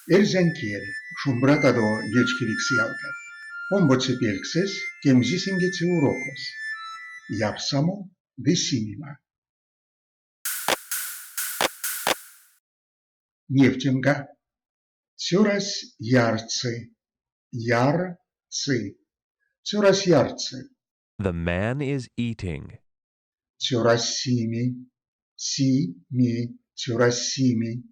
Эрзянь кель, Шумбратадо, вечкевикс ялгат! Омбоце пельксэсь, кемзисемгеце урокось. Ярсамо ды симема. Невтемга. Цёрась ярсы. Яр-сы. Цёрась ярсы. The man is eating. Цёрась сими. Си-ми. Цёрась сими.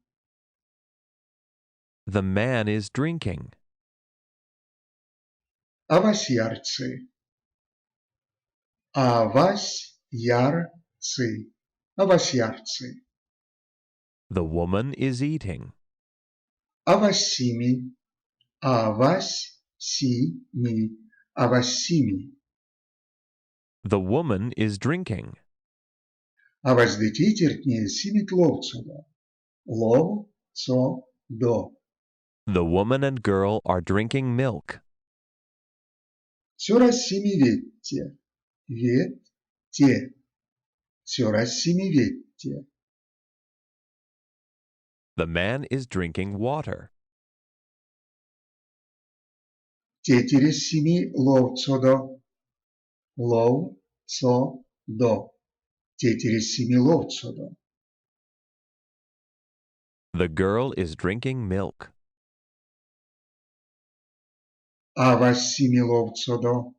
The man is drinking. Авась ярсы. Авась ярсы. Авась ярсы. The woman is eating. Авась сими. Авась сими. Авась сими. The woman is drinking. Авась ды тейтертне симить ловцодо. Лов-цо-до. The woman and girl are drinking milk. Цёрась сими ведте. Вед-те. Цёрась сими ведте. The man is drinking water. Тейтересь сими ловцодо. Лов-цо-до. Тейтересь сими ловцодо. The girl is drinking milk. Авась сими ловцодо.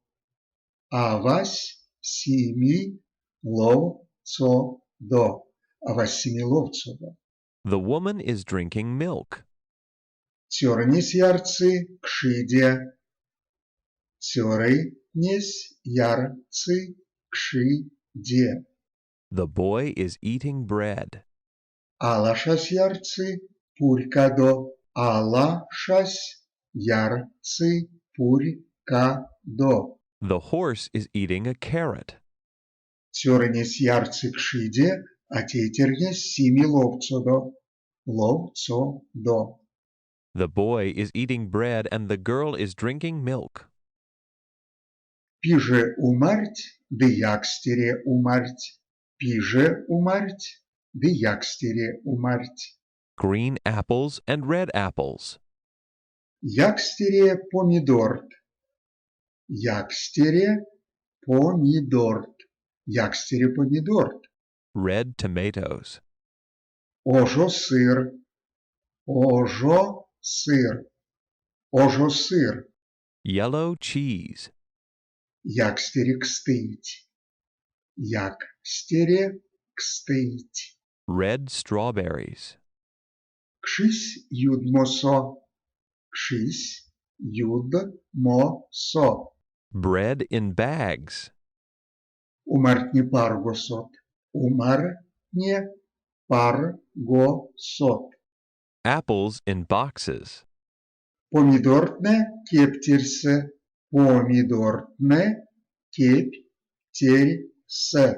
Авась сими ловцодо. Авась сими ловцодо. The woman is drinking milk. Цёрынесь ярсы кшиде. Цёрынесь ярсы кшиде. The boy is eating bread. Алашась ярсы пурькадо. Алашась ярсы пурькадо. The horse is eating a carrot. Цёрынесь ярсы кшиде, а тейтернесь сими ловцодо. Ловцодо. The boy is eating bread and the girl is drinking milk. Пиже умарть ды якстере умарть. Пиже умарть ды якстере умарть. Green apples and red apples. Якстере помидорт. Якстере помидорт. Якстере помидорт. Red tomatoes. Ожо сыр. Ожо сыр. Ожо сыр. Yellow cheese. Якстере кстыйть. Якстере кстыйть. Red strawberries. Кшись юдмосо. Кшись юдмосо. Bread in bags. Умартне паргосот. Умартне паргосот. Apples in boxes. Помидортнэ кептерьсэ. Помидортнэ кептерьсэ.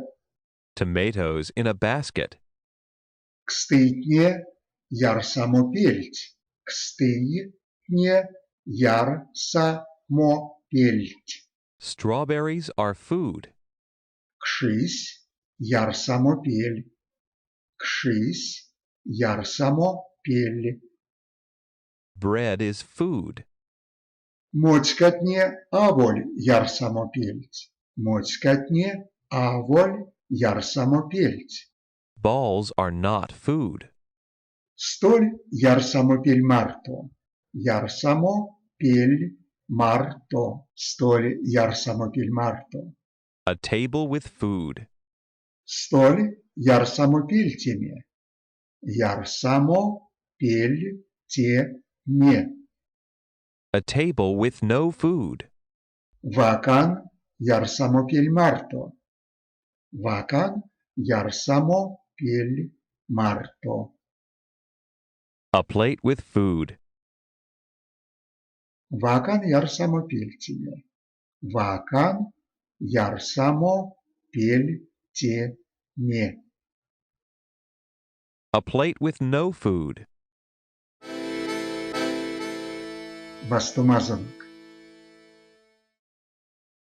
Tomatoes in a basket. Кстыйтне ярсамопельть. Кстыйтне ярсамопельть. Strawberries are food. Кшись ярсамопель. Кшись ярсамопель. Bread is food. Моцькатне аволь ярсамопельть. Моцькатне аволь ярсамопельть. Balls are not food. Столь ярсамопель марто. Ярсамопель марто. Столь ярсамопель марто. A table with food. Столь ярсамопельтеме. Ярсамопельтеме. A table with no food. Вакан ярсамопель марто. Вакан ярсамопель марто. A plate with food. Вакан ярсамопельтеме. Вакан ярсамопельтеме. A plate with no food. Вастомазон!